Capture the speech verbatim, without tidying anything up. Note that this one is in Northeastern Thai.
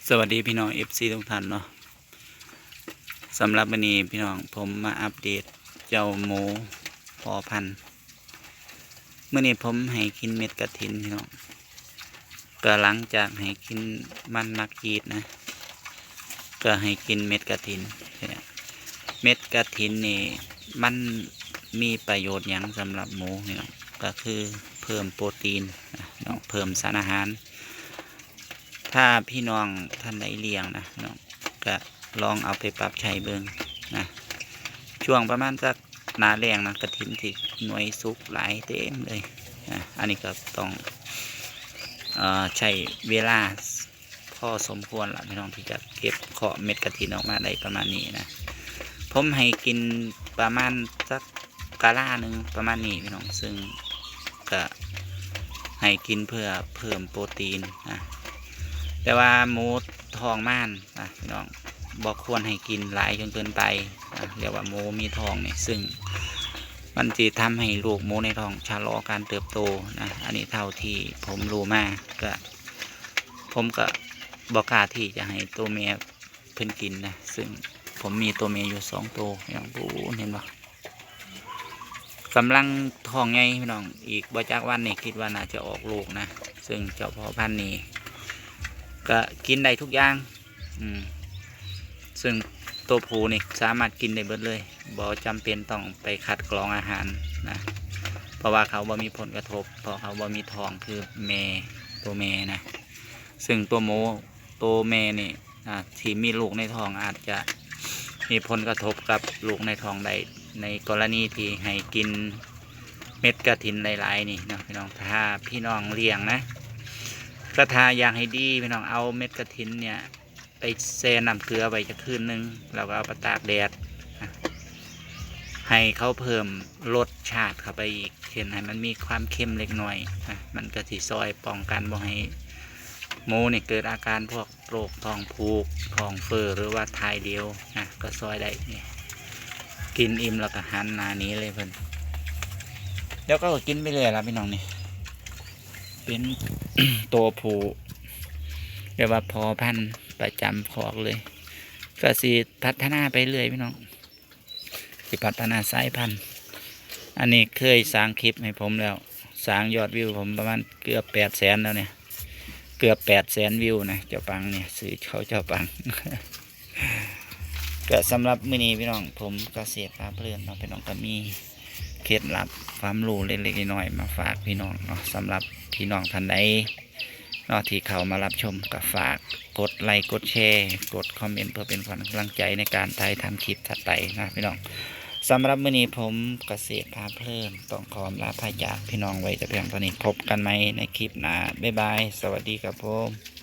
สวัสดีพี่น้อง เอฟซี ทุกท่านเนาะ สำหรับมื้อนี้พี่น้อง ผมมาอัปเดตเจ้าหมูพ่อพันธุ์ มื้อนี้ผมให้กินเม็ดกระถินพี่น้อง ก็หลังจากให้กินมันหมักยีสต์นะ ก็ให้กินเม็ดกระถิน เม็ดกระถินนี่มันมีประโยชน์หยังสำหรับหมูพี่น้อง ก็คือเพิ่มโปรตีนนะเนาะ เพิ่มสารอาหาร ถ้าพี่น้องท่านใดเลี้ยงนะเนาะ ก็ลองเอาไปปรับใช้เบิ่งนะ ช่วงประมาณสักหน้าแล้งนะ กระถินสิหน่วยสุกหลายเต็มเลยนะ อันนี้ก็ต้อง เอ่อ ใช้เวลาพอสมควรละพี่น้อง ที่จะเก็บเคาะเม็ดกระถินออกมาได้ประมาณนี้นะ ผมให้กินประมาณสักกะลาหนึ่งประมาณนี้พี่น้อง ซึ่งก็ให้กินเพื่อเพิ่มโปรตีนนะ แต่ว่าหมูท้องมานนะพี่น้อง บ่ควรให้กินหลายจนเกินไปนะ เรียกว่าหมูมีท้องเนี่ย ซึ่งมันสิทำให้ลูกหมูในท้องชะลอการเติบโตนะ อันนี้เท่าที่ผมรู้มา ก็ ผมก็บ่กล้าที่จะให้ตัวแม่เพิ่นกินนะ ซึ่งผมมีตัวแม่อยู่สองตัว อย่างปูน เห็นบ่ กำลังท้องใหญ่พี่น้อง อีกบ่จักวันนี่คิดว่าน่าจะออกลูกนะ ซึ่งเจ้าพ่อพันธุ์นี่ก็กินได้ทุกอย่าง อืม ซึ่งตัวผู้นี่สามารถกินได้เบิดเลย บ่จำเป็นต้องไปคัดกรองอาหารนะ เพราะว่าเขาบ่มีผลกระทบ เพราะเขาบ่มีท้องคือแม่ ตัวแม่นะ ซึ่งตัวหมู ตัวแม่นี่ อ่า ที่มีลูกในท้องอาจจะมีผลกระทบกับลูกในท้องได้ ในกรณีที่ให้กินเม็ดกระถินหลายๆนี่เนาะพี่น้อง ถ้าพี่น้องเลี้ยงนะ ก็ถ้าอยากให้ดีพี่น้อง เอาเม็ดกระถินเนี่ย ไปแช่น้ำเกลือไว้จักคืนหนึ่ง แล้วก็เอาไปตากแดดนะ ให้เขาเพิ่มรสชาติเข้าไปอีก เช่นให้มันมีความเค็มเล็กน้อยนะ มันก็สิซอยป้องกันบ่ให้หมูนี่เกิดอาการพวกโรคท้องผูก ท้องเฟ้อ หรือว่าถ่ายเหลวนะ ก็ซอยได้นี่ กินอิ่มแล้วก็หันหน้าหนีเลยเพิ่น แล้วก็กินไปเรื่อยละพี่น้องนี่ เป็น ตัวผู้ เรียกว่าพ่อพันธุ์ประจำคอกเลย ก็สิพัฒนาไปเรื่อยพี่น้อง สิพัฒนาสายพันธุ์ อันนี้เคยสร้างคลิปให้ผมแล้ว สร้างยอดวิวผมประมาณเกือบแปดแสนแล้วเนี่ย เกือบแปดแสนวิวนะ เจ้าปังเนี่ย ซื้อเขาเจ้าปัง ก็สำหรับมื้อนี้พี่น้อง ผมเกษตรพาเพลินเนาะพี่น้อง ก็มีเคล็ดลับความรู้เล็กๆน้อยๆมาฝากพี่น้องเนาะ สำหรับพี่น้องท่านใดเนาะที่เข้ามารับชม ก็ฝากกดไลค์ กดแชร์ กดคอมเมนต์ เพื่อเป็นขวัญกำลังใจในการถ่ายทำคลิปถัดไปนะพี่น้อง สำหรับมื้อนี้ผมเกษตรพาเพลินต้องขอลาพาจากพี่น้องไว้แต่เพียงเท่านี้ พบกันใหม่ในคลิปหน้า บ๊ายบาย สวัสดีครับผม